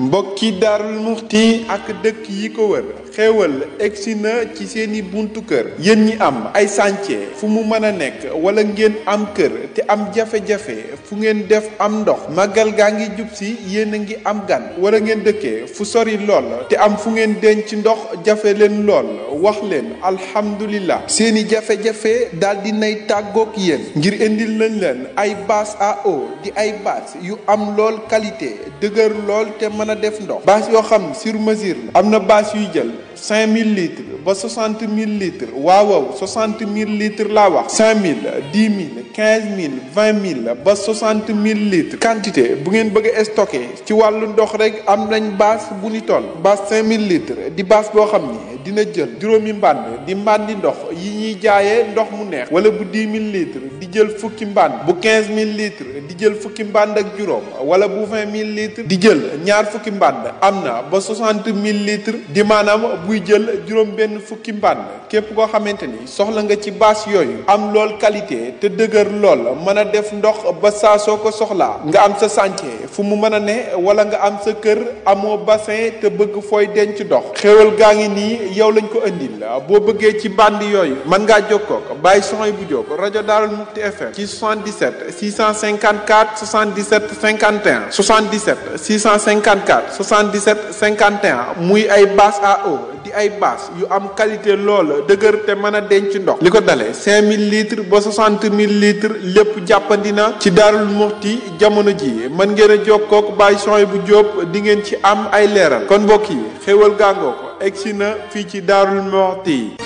mbokki Daarul Muxti ak dëkk yi ko wër xéewal egsi na ci seeni buntu kër yéen ñi am ay chantier fu mu mën a nekk wala ngeen am kër te am jafe-jafe fu ngeen def am ndox màggal gaa ngi jub si yéen a ngi am gan wala ngeen dëkkee fu sori lool te am fu ngeen denc ndox jafe leen lool wax leen alhamdulillah seeni jafe-jafe daal di nay tàggook yéen ngir indil nañ leen ay bâche à eau di ay bâche yu am lool qualité dëgër lool te mën a def ndox bâche yoo xam sur mesure la am na bâche yuy jël 5000 litres ba 60 000 litres waaw 60 000 litres laa wax 5000 10 000 15 000 20 000 ba 60 000 litres quantité bu ngeen bëgg a stocké ci wàllu ndox rek am nañ bâche bu ni toll bâche 5000 litres di bâche boo xam ni dina jël juróomi mbànd di mbàndi ndox yi ñuy jaayee ndox mu neex wala bu 10 000 litres di jël fukki mbànd bu 15 000 litres di jël fukki mbànd ak juróom wala bu 20 000 litres di jël ñaar fukki mbànd am na ba 60 000 litres di maanaam buy jël juróom benn fukki mbànd képp koo xamante ni soxla nga ci bâche yooyu am lool qualité te dëgër lool mën a def ndox ba saa soo ko soxlaa nga am sa chantier fu mu mën a ne wala nga am sa kër amoo bassin te bëgg fooy denc ndox xéwal gaa ngi nii yow lañ ko andil boo bëggee ci bande yooyu mën ngaa jokkoo ko Baye Sohaibou Diop rajo Daarul Muxti FM ci 77 654 77 51 77 654 77 51 muy ay bâche à eau di ay bâche yu am qualité lool dëgër te mën a denc ndox li ko dalee 5000 litres ba 60 000 litres lépp jàppandi na ci Daarul Muxti jamono ji mën ngeen a jokkoo ak Baye Sohaibou Diop di ngeen ci am ay leeral kon mbokk yi xéwal gàngoo ko egsi na fii ci Daarul Muxti.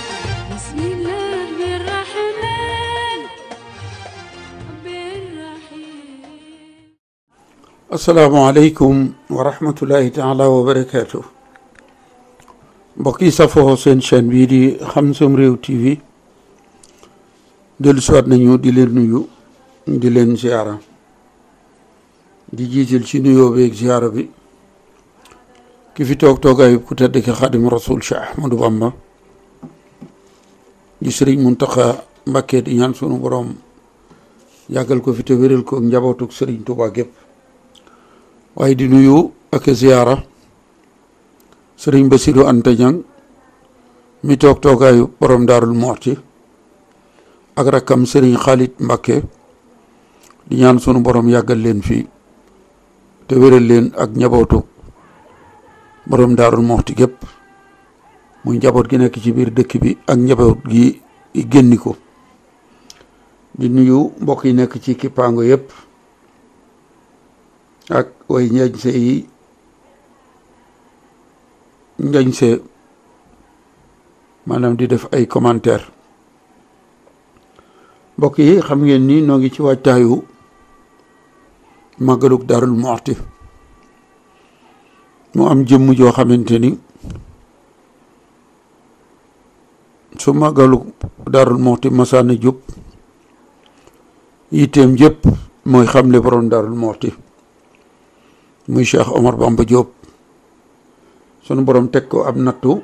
asalaamaaleykum wa rahmatullahi taala wa barakaatu mbokk yi safoo seen chaîne bii di Xam Sam Réew TV dellu siwaat nañu di leen nuyu di leen ziara di jiital ci nuyoo beeg ziara bi ki fi toog toogaayu ku tedd ki Xaadim Rasul Cheikh Ahmadou Bamba di Sëriñ Muntaxa Mbakke di ñaan sunu borom yàggal ko fi te wéral ko njabootuk Sëriñ Tuubaa gépp waaye di nuyu ak ziyaara Sëriñ Basiru Anta Ñaŋ mi toog toogaayu borom Daarul Muxti ak rakkam Sëriñ Xaalit Mbakke di ñaan sunu borom yàggal leen fii te wéral leen ak njabootuk borom Daarul Muxti gépp muy njaboot gi nekk ci biir dëkk bi ak njaboot gi génni ko di nuyu mbokk yi nekk ci kippaango yépp ak way njañse yi njañse maanaam di def ay commentaire mbokk yi xam ngeen ni noo ngi ci waajtaayu màggaluk Daarul Muxti mu am jëmm joo xamante ni su màggaluk Daarul Muxti masaana jub yitteem jëpp mooy xamle borom Daarul Muxti muy Cheikh Omar Bamba Diop sunu borom teg ko ab nattu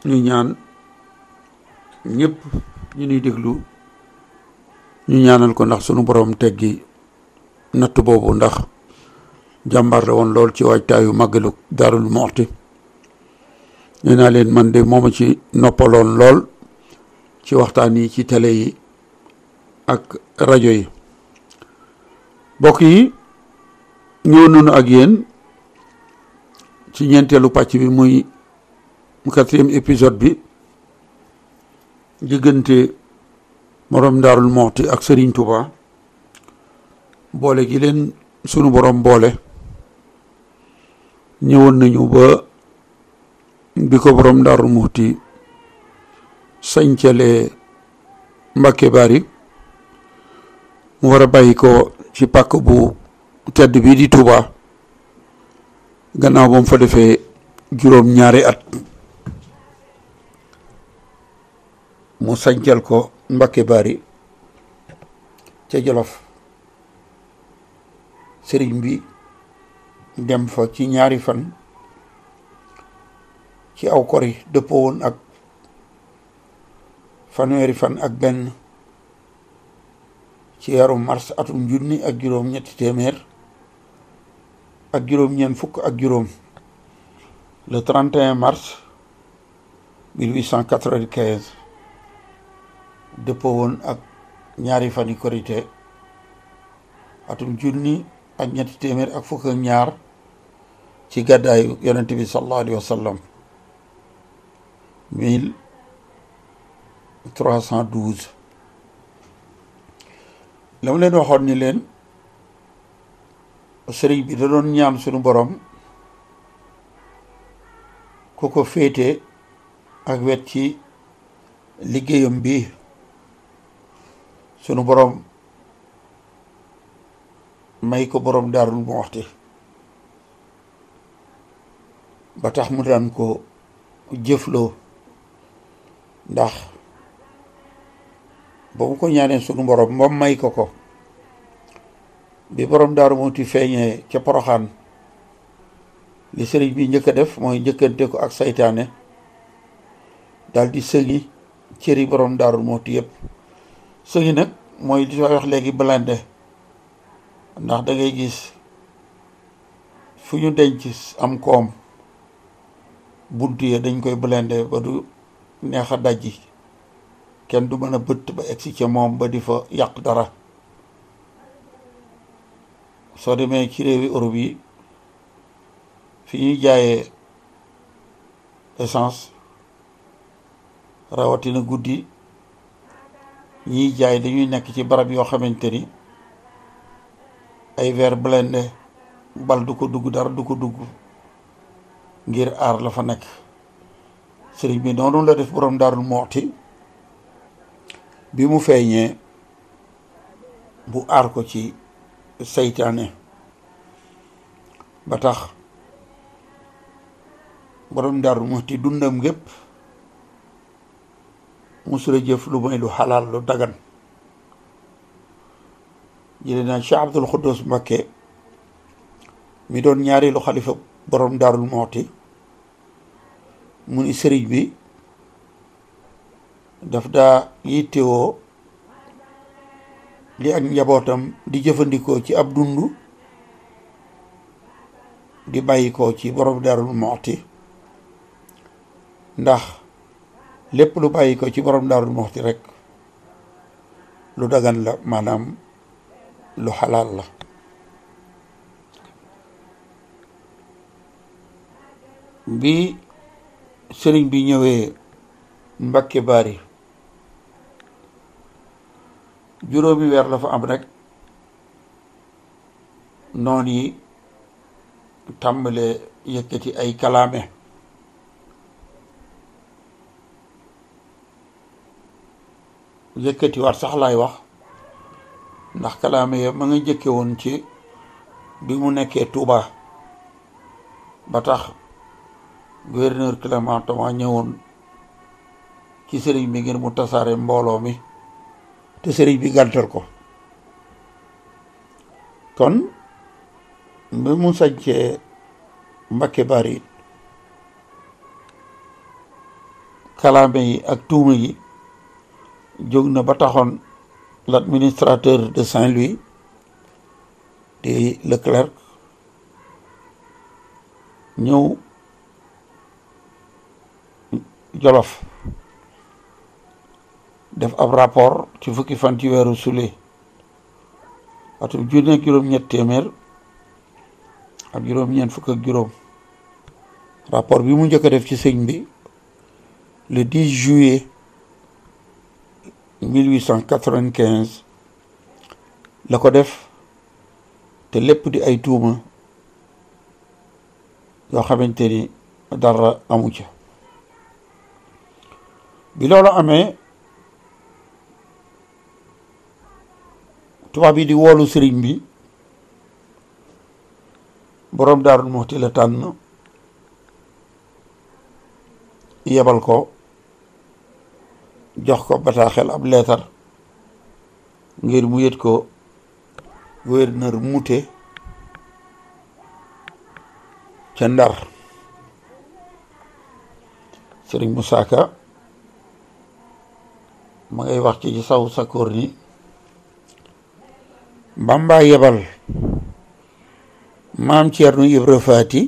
ñu ñaan ñëpp ñu nuy déglu ñu ñaanal ko ndax sunu borom teggi nattu boobu ndax jàmbaar la woon lool ci waajtaayu màggalu Daarul Muxti nee naa leen man de mooma ci noppaloon lool ci waxtaan yi ci télé yi ak rajo yi mbokk yi ñëw nañu ak yéen ci ñeenteelu pàcc bi muy 4e épisode bi diggante borom Daarul Muxti ak Serigne Touba boole gi leen sunu borom boole ñëwoon nañu ba bi ko borom Daarul Muxti sañcale Mbàkke Bari mu war a bàyyi ko ci pàkk bu tedd bi di Touba gannaaw ba mu fa defee juróom-ñaari at mu sañcal ko Mbàkke Bari ca Jolof sëriñ bi dem fa ci ñaari fan ci aw kori dëppoo woon ak fanweeri fan ak benn ci weeru mars atum junni ak juróom ñetti téeméer ak juróom ñeent fukk ak juróom le 31 mars 1895 dëppoo woon ak ñaari fani korité atum junni ak ñetti téeméer ak fukk ak ñaar ci gàddaayu yonent bi sallallahu alayhi wa sallam 1312 la mu leen waxoon ni leen sëriñ bi da doon ñaan sunu borom ku ko féete ak wet ci liggéeyam bi sunu borom may ko borom Daarul Muxti ba tax mu daan ko jëfloo ndax ba mu ko ñaanee sunu borom moom may ko ko bi borom Daaru Muxti feeñee ca Poroxaan li sëriñ bi njëkk a def mooy njëkkante ko ak saytaane daal di sëñi cëri borom Daaru Muxti yëpp sëñi nag mooy li wax léegi blindé ndax da ngay gis fu ñu denc am koom bunt yi dañ koy blindé ba du neex a dajji kenn du mën a bëtt ba egsi ca moom ba di fa yàq dara soo demee ci réewi Europe yi fi ñuy jaayee essence rawatina guddi ñiy jaay dañuy nekk ci barab yoo xamante ni ay verre blindé bal du ko dugg dara du ko dugg ngir aar la fa nekk sëriñ bi noonu la def borom Daarul Muxti bi mu feeñee bu aar ko ci seytaane ba tax borom Daarul Muxti dundam gépp musula jëf lu may lu xalaal lu dagan jële naa Cheikh Abdul Xuddus Mbakke mi doon ñaareelu xalifa borom Daarul Muxti mu ni sëriñ bi daf daa yittewoo li ak njabootam di jëfandikoo ci ab dund di bàyyi ko ci borom Daarul Muxti ndax lépp lu bàyyi ko ci borom Daarul Muxti rek lu dagan la maanaam lu xalaal la bi sëriñ bi ñëwee Mbakke Bari juróomi weer la fa am rek noon yi tàmbalee yëkkati ay kalaame yëkkati waat sax laay wax ndax kalaame ya ma nga jëkke woon ci bi mu nekkee Touba ba tax gouverneur Clément Thomas ñëwoon ci sëriñ bi ngir mu tasaare mbooloo mi te sëriñ bi gàntal ko kon bi mu sañcee Mbakke Bari kalaame yi ak tuuma yi jóg na ba taxoon l'administrateur de Saint-Louis di Leclerc ñëw Jolof def ab rapport ci fukki fan ci weeru Sulet atum junni ak juróom-ñett téeméer ak juróom-ñeent fukk ak juróom rapport bi mu njëkk a def ci sëñ bi le 10 juillet 1895 la ko def te lépp di ay tuuma yoo xamante ni dara amu ca bi loolu amee tubaab yi di woolu sëriñ bi borom Daarul Muxti la tànn yebal ko jox ko bataaxel ab leetar ngir mu yët ko gouverneur Moutet ca Ndar sëriñ Moussa Ka ma ngay wax ci saw sakkoor ni Bamba yebal maam Ceerno Ibra Faati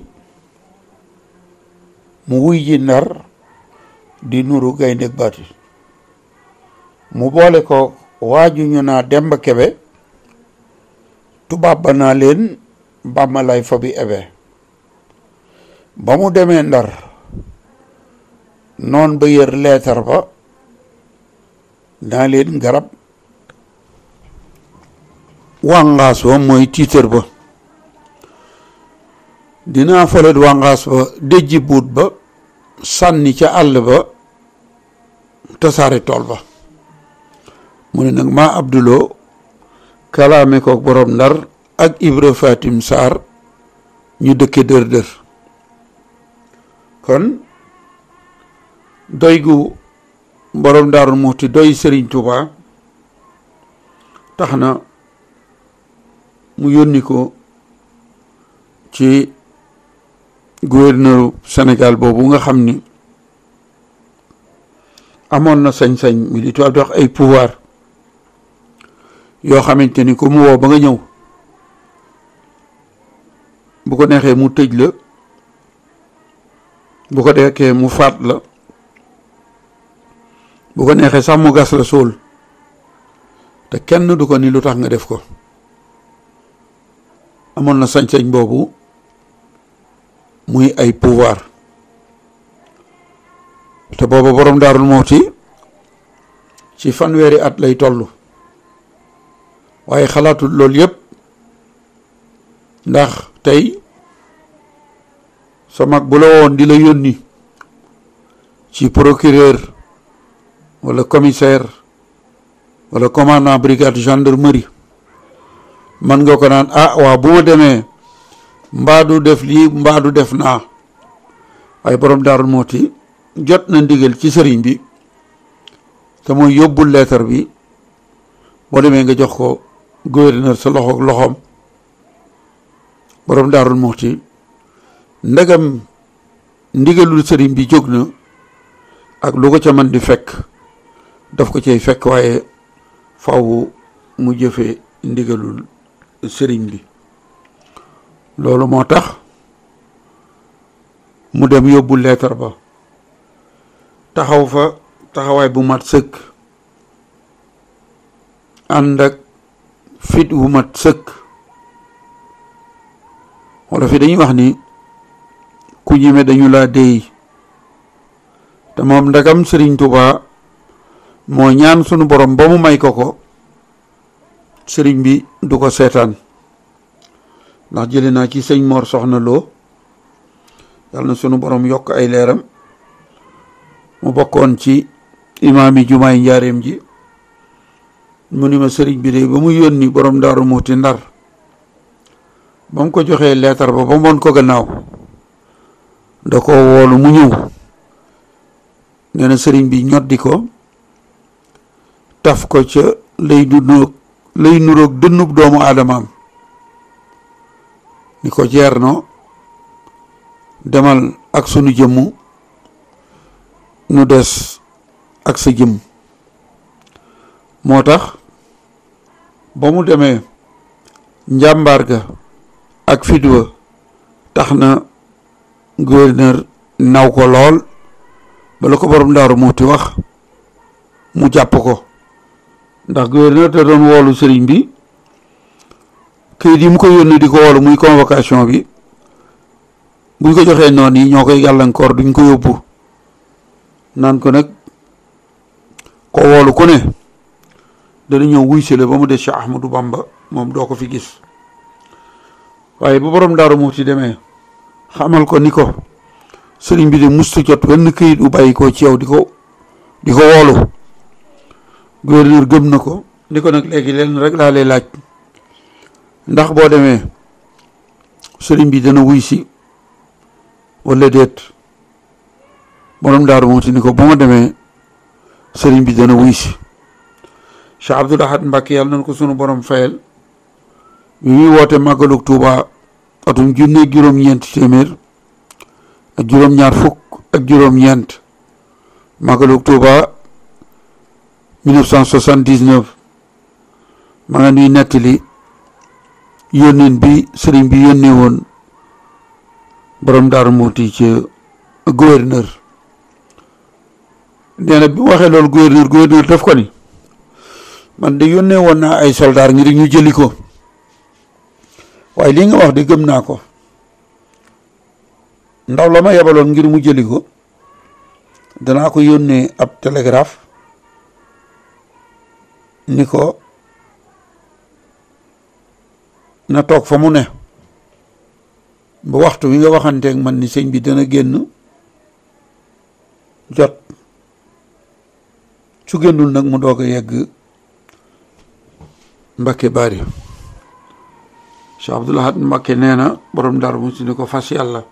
mu wuy ji Ndar di nuru gaynde baati mu boole ko waaju ñu naa Demba Kebe tubaab ba naa leen Bamba lay fa bi ebe ba mu demee Ndar noon ba yër leetar ba naa leen garab wàngaas ba mooy tiitër ba dinaa falet wàngaas ba déjji buut ba sànni ca àll ba tasaare tool ba mu ne nag maa Abduloo kalaame ko borom Ndar ak Ibra Fatim Sarr ñu dëkke dër dër kon doy gu borom Daaru Muxti doy Sëriñ Tuuba tax na mu yónni ko ci gouverneur Sénégal boobu nga xam ni amoon na sañ-sañ mi li tubaab di wax ay pouvoir yoo xamante ni ku mu woo ba nga ñëw bu ko neexee mu tëj la bu ko deekee mu faat la bu ko neexee sax mu gas la suul te kenn du ko ni lu tax nga def ko amoon na sañ-sañ boobu muy ay pouvoir te booba borom Daaru Muxti ci fanweeri at lay toll waaye xalaatul loolu yépp ndax tey sa mag bu la woon di la yónni ci procureur wala commissaire wala commandant brigade gendarmerie man nga ko naan ah waaw bu ma demee mbaa du def lii mbaa du def naa waaye borom Daaru Muxti jot na ndigal ci sëriñ bi te mooy yóbbul leetar bi boo demee nga jox ko gouverneur sa loxo loxoom borom Daaru Muxti ndegam ndigalul sëriñ bi jóg na ak lu ko ca man di fekk daf ko cay fekk waaye faw mu jëfe ndigalul sëriñ bi loolu moo tax mu dem yóbbu leetar ba taxaw fa taxawaay bu mat sëkk ànd ak fit wu mat sëkk wala fi dañuy wax ni ku ñime dañu laa déy te moom ndagam Sëriñ Tuubaa moo ñaan sunu borom ba mu may ko ko sëriñ bi du ko seetaan ndax jële naa ci sëñ Mor Soxna Lo yàlla na sunu borom yokk ay leeram mu bokkoon ci imaami jumaay njaareem ji mu ni ma sëriñ bi de ba mu yónni borom Daaru Muxti Ndar ba mu ko joxee leetar ba moon ko gannaaw da ko woolu mu ñëw nee na sëriñ bi ñoddi ko taf ko ca lay nuroog dënnub doomu aadamaam ni ko Ceerno demal ak sunu jëmmu nu des ak sa jëm moo tax ba mu demee njàmbaar ga ak fidwa tax na gouverneur naw ko lool bala ko borom Daaru Muxti wax mu jàpp ko ndax gouverneur te doon woolu sëriñ bi këyit yi mu ko yónni di ko woolu muy convocation bi buñ ko joxee noon yi ñoo koy gàllankoor duñ ko yóbbu naan ko nag ko woolu ku ne dana ñëw wuy si la ba mu des Cheikh Ahmadou Bamba moom doo ko fi gis waaye bu borom Daaru Muxti demee xamal ko ni ko sëriñ bi de mustu jot wenn këyit u bàyyi ko ci yow di ko woolu gouverneur gëm na ko ni ko nag léegi leen rek laa lay laaj ndax boo demee sëriñ bi dana wuy si wala déet borom Daaru Muxti ni ko bu ma demee sëriñ bi dana wuy si Cheikh Abdoul Ahad Mbacké yàlla nañ ko sunu borom fayal bi muy woote màggalug Tuuba atum junne juróom-ñeenti téeméer ak juróom-ñaar fukk ak juróom-ñeent màggalu Tuuba 1979 ma nga nuy nettali yónneen bi sëriñ bi yónnee woon borom Daaru Muxti ci gouverneur. nee na bi mu waxee loolu gouverneur daf ko ni man de yónnee woon naa ay soldaar ngir ñu jëli ko waaye lii nga wax de gëm naa ko. ndaw la ma yebaloon ngir mu jëli ko danaa ko yónnee ab télégraphe ni ko na toog fa mu ne ba waxtu wi nga waxanteeg man ni sëñ bi dana génn jot su génnul nag mu doog a yegg Mbakke Bari. Cheikh Abdoul Ahad Mbakke nee na borom Daaru Muxti ni ko fas yàlla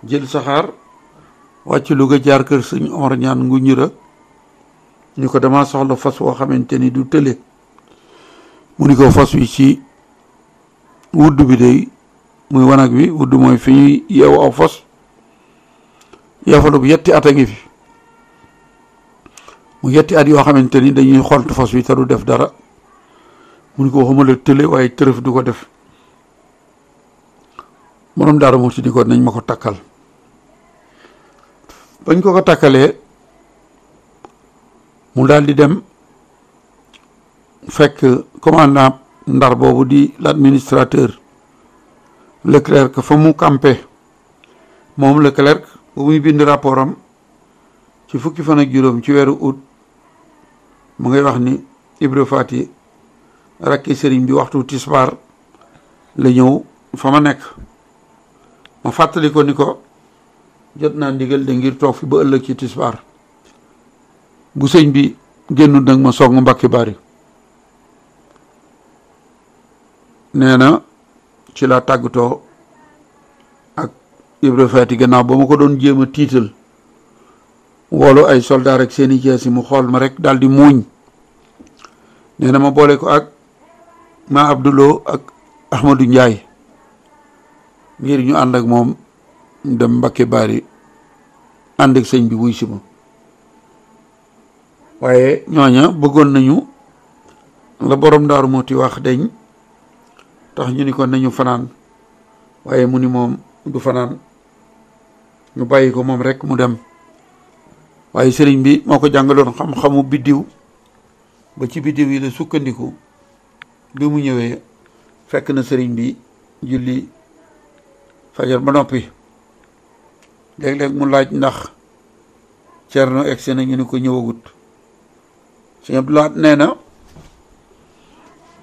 jël saxaar wàcc Louga jaar kër sëñ Omar ñaan ngu ñura ñu ko dama soxla fas woo xamante ni du tële mu ni ko fas wi ci wudd bi day muy wanag bi wudd mooy fi ñuy yeewu aw fas yeefalu bu yetti at a ngi fi mu yetti at yoo xamante ni dañuy xont fas wi te du def dara mu ni ko waxuma la tële waaye tërëf du ko def. borom Daaru Muxti di ko nañ ma ko takkal bañ ko takkalee mu daal di dem fekk commandant Ndar boobu di l'administrateur Leclerc fa mu campé moom Leclerc bu muy bind rapport am ci fukki fan ak juróom ci weeru août mu ngay wax ni Ibra Faati rakki sëriñ bi waxtu tisbaar la ñëw fa ma nekk ma fàttali ko ni ko jot naa ndigal de ngir toog fi ba ëllëg ci tisbaar bu sëñ bi génnul nag ma song Mbakke Bari. nee na ci la tàggatoo ak Ibra Faati gannaaw ba ma ko doon jéem a tiital woolu ay soldaar ak seeni jeesi mu xool ma rek daal di muuñ. nee na ma boole ko ak ma Abdouloo ak Ahmadou Ndiaye ngir ñu ànd ak moom dem Mbakke Bari ànd ak sëñ bi wuy si ma waaye ñooña bëggoon nañu la borom Daaru Muxti wax deñ tax ñu ni ko nañu fanaan waaye mu ni moom du fanaan ñu bàyyi ko moom rek mu dem waaye sëriñ bi moo ko jàngaloon xam-xamu biddiw ba ci biddiw yi la sukkandiku bi mu ñëwee fekk na sëriñ bi julli fajar ba noppi léeg-léeg mu laaj ndax Cerno egsi na ñu ni ko ñëwagut. Sëñ Abdou Lahad nee na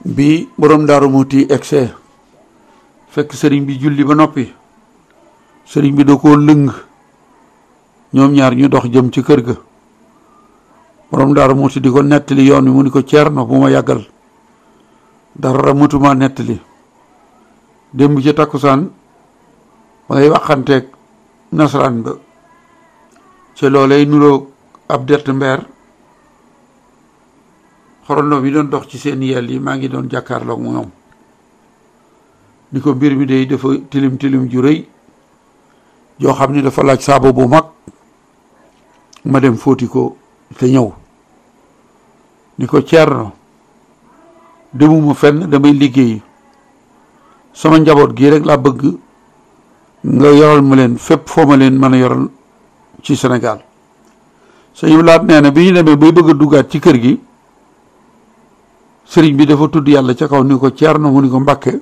bi borom Daaru Muxti egsee fekk sëriñ bi julli ba noppi sëriñ bi da koo lëng ñoom ñaar ñu dox jëm ci kër ga borom Daaru Muxti di ko nettali yoon wi mu ni ko Cerno bu ma yàggal dara mëtuma nettali démb ci takkusaan ba ngay waxanteeg nasaraan ba ci loolay nuroo ab dett mbeer xorondom yi doon dox ci seen yel yi maa ngi doon jàkkaarloog moom ni ko mbir mi day dafa tilim tilim ju rëy joo xam ni dafa laaj saabu bu mag ma dem fóoti ko te ñëw ni ko Cerno demuma fenn damay liggéey sama njaboot gi rek laa bëgg nga yoral ma leen fépp foo ma leen mën a yoral ci Sénégal. Sëñ Laat nee na bi ñu demee bay bëgg a duggaat ci kër gi sëriñ bi dafa tudd yàlla ca kaw ni ko Cerno mu ni ko Mbakke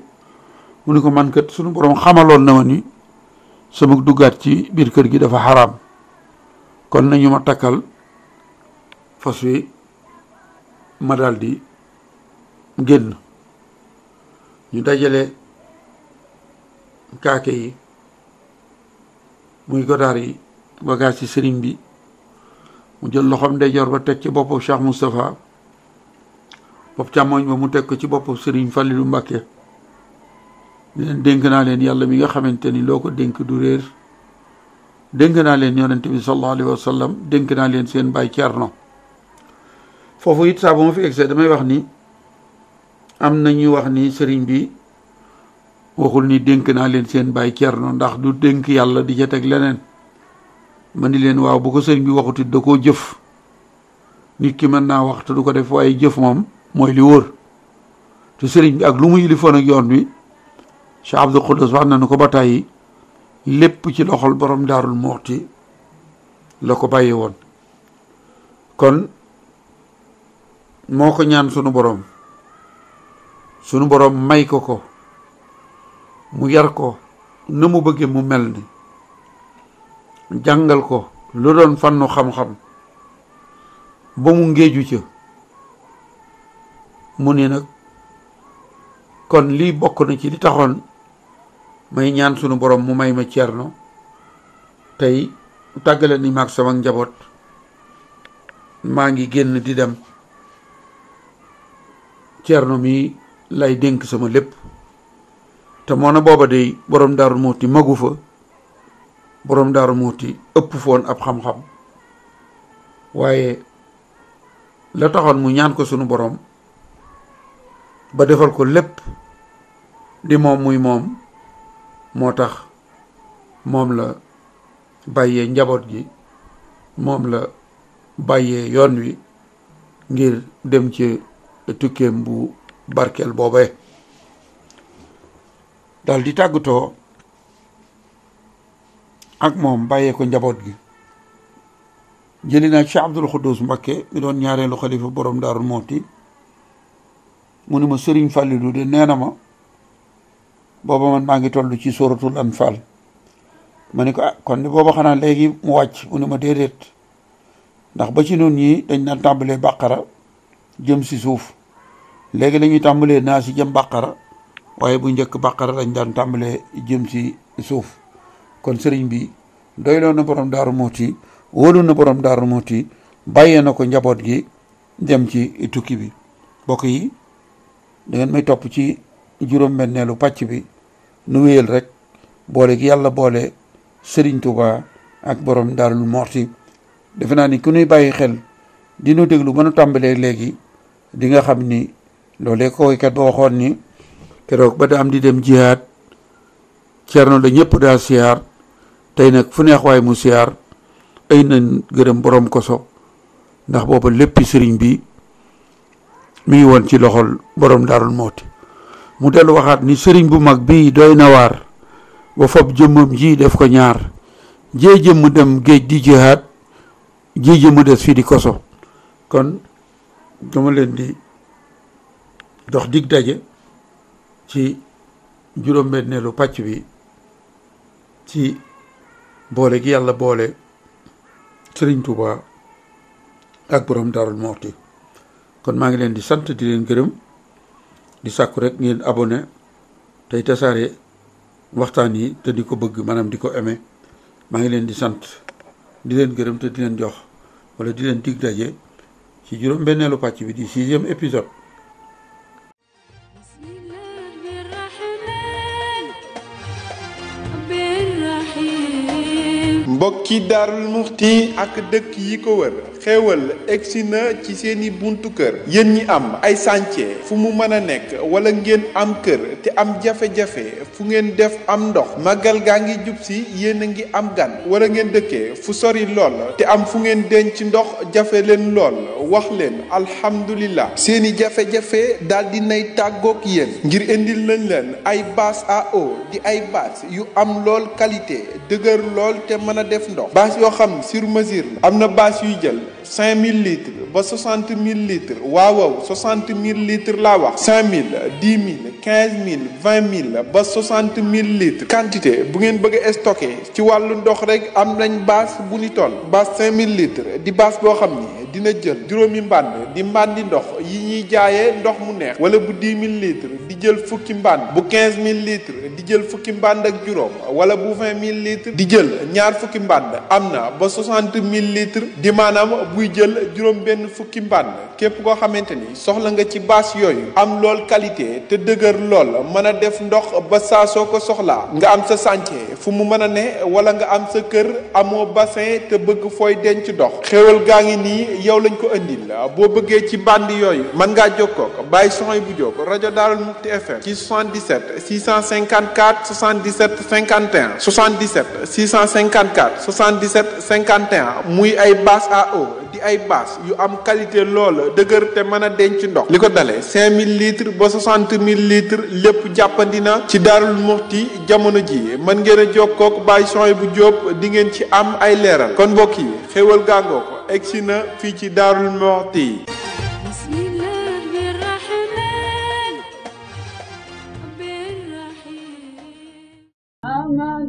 mu ni ko man kat sunu borom xamaloon na ma ni sama duggaat ci biir kër gi dafa xaraam kon nañu ma takkal fas wi ma daldi génn. ñu dajale kaake yi muy godaar yi bagaas ci sëriñ bi mu jël loxoom ndeyjoor ba teg ci boppu Cheikh Moustapha bopp càmmooñ ba mu teg ko ci boppu sëriñ Fallilu Mbàkke di leen dénk naa leen yàlla mi nga xamante ni loo ko dénk du réer dénk naa leen yonent bi sallallahu alayhi wa sallam dénk naa leen seen baay Cerno. foofu it saa bu ma fi egsee damay wax ni am na ñu wax ni sëriñ bi waxul ni dénk naa leen seen baay Cerno ndax du dénk yàlla di ca teg leneen. ma ni leen waaw bu ko sëriñ bi waxutit da koo jëf. nit ki mën naa wax te du ko def waaye jëf moom mooy li wóor te sëriñ bi ak lu mu yilifoon ak yoon wi Cheikh Abdul Xuddus wax na nu ko ba tàyyi lépp ci loxol borom Daarul Muxti la ko bàyyi woon. kon moo ko ñaan sunu borom may ko mu yar ko na mu bëggee mu mel ni jàngal ko lu doon fànnu xam-xam ba mu ngéeju ca mu ni nag kon lii bokk na ci li taxoon may ñaan sunu borom mu may ma Cerno tey tàggale ni maag sama njaboot maa ngi génn di dem Cerno mi lay dénk sama lépp te moo na booba day borom Daaru Muxti magu fa borom Daaru Muxti ëpp foon ab xam-xam waaye la taxoon mu ñaan ko sunu borom ba defal ko lépp di moom muy moom moo tax moom la bàyyee njaboot gi moom la bàyyee yoon wi ngir dem ci tukkeem bu barkeel boobee dal di tàggatoo ak moom bàyyee ko njaboot gi. jëli naa Cheikh Abdul Xuddus Mbakke mi doon ñaareelu xalifa borom Daaru Muxti mu ni ma Sëriñ Fàllilu de nee na ma booba man maa ngi toll ci suratul Anfal ma ni ko kon ni booba xanaa léegi mu wàcc mu ni ma déedéet ndax ba ci noonu ñi dañ daan tàmbalee bàqara jëm si suuf léegi la ñuy tàmbalee naa si jëm bàqara waaye bu njëkk bàqara lañ daan tàmbalee jëm si suuf kon sëriñ bi doyloo na borom Daaru Muxti wóolu na borom Daaru Muxti bàyyee na ko njaboot gi dem ci tukki bi. mbokk yi da ngeen may topp ci juróom-benneelu pàcc bi nu wéyal rek boole gi yàlla boole Sëriñ Tuuba ak borom Daaru Muxti. defe naa ni ku nuy bàyyi xel dinu déglu mën a tàmbalee léegi di nga xam ni loolee ko woykat ba waxoon ni keroog ba da am di dem jihaad Cerno la ñëpp daa siyaar tey nag fu neex waay mu siyaar ay na gërëm borom koso ndax booba léppi sëriñ bi mi ngi woon ci loxol borom Daaru Muxti. mu dellu waxaat ni sëriñ bu mag bii doy na waar ba fob jëmmam ji def ko ñaar jee jëmm dem géej di jihaad ji jëmm des fii di koso. kon dama leen di dox dig daje ci juróom-benneelu pàcc bi ci boole gi yàlla boole Sëriñ Tuuba ak borom Daaru Muxti. kon maa ngi leen di sant di leen gërëm di sàkku rek ngeen abonné tey tasaare waxtaan yi te di ko bëgg maanaam di ko aimé. maa ngi leen di sant di leen gërëm te di leen jox wala di leen dig daje ci juróom-benneelu pàcc bi di 6e épisode. mbokki Daarul Muxti ak dëkk yi ko wër xéewal egsi na ci seeni buntu kër. yéen ñi am ay chantier fu mu mën a nekk wala ngeen am kër te am jafe-jafe fu ngeen def am ndox màggal gaa ngi jub si yéen a ngi am gan wala ngeen dëkkee fu sori lool te am fu ngeen denc ndox jafe leen lool wax leen alhamdulillah seeni jafe-jafe daal di nay tàggoog yéen ngir indil nañ leen ay bâche à eau di ay bâche yu am lool qualité dëgër lool te mën a def ndox bâche yoo xam sur mesure la am na bâche yuy jël 5000 litres ba 60 000 litres waaw 60 000 litres laa wax 5000 10 000 15 000 20 000 ba 60 000 litres quantité bu ngeen bëgg a stocké ci wàllu ndox rek am nañ bâche bu ni toll bâche 5000 litres di bâche boo xam ni dina jël juróomi mbànd di mbàndi ndox yi ñuy jaayee ndox mu neex wala bu 10 000 litres di jël fukki mbànd bu 15 000 litres di jël fukki mbànd ak juróom wala bu 20 000 litres di jël ñaar fukki mbànd am na ba 60 000 litres di maanaam buy jël juróom benn fukki mbànd képp koo xamante ni soxla nga ci bâche yooyu am lool qualité te dëgër lool mën a def ndox ba saa soo ko soxlaa nga am sa chantier fu mu mën a ne wala nga am sa kër amoo bassin te bëgg fooy denc ndox xéwal gaa ngi nii yow lañ ko andil boo bëggee ci bande yooyu mën ngaa jokkoo ak Baye Souhaïbou Diop rajo Daarul Muxti FM ci 77 654 77 51 77 654 77 51 muy ay basse à eau di ay basse yu am qualité lool dëgër te mën a denc ndox li ko dalee 5000 litres ba 60 000 litres lépp jàppandi na ci Daarul Muxti jamono ji mën ngeen a jokkoo ak Baye Souhaïbou Diop di ngeen ci am ay leeral kon mbokk yi xéwal gàngoo ko egsi na fii ci Daarul Muxti. Allah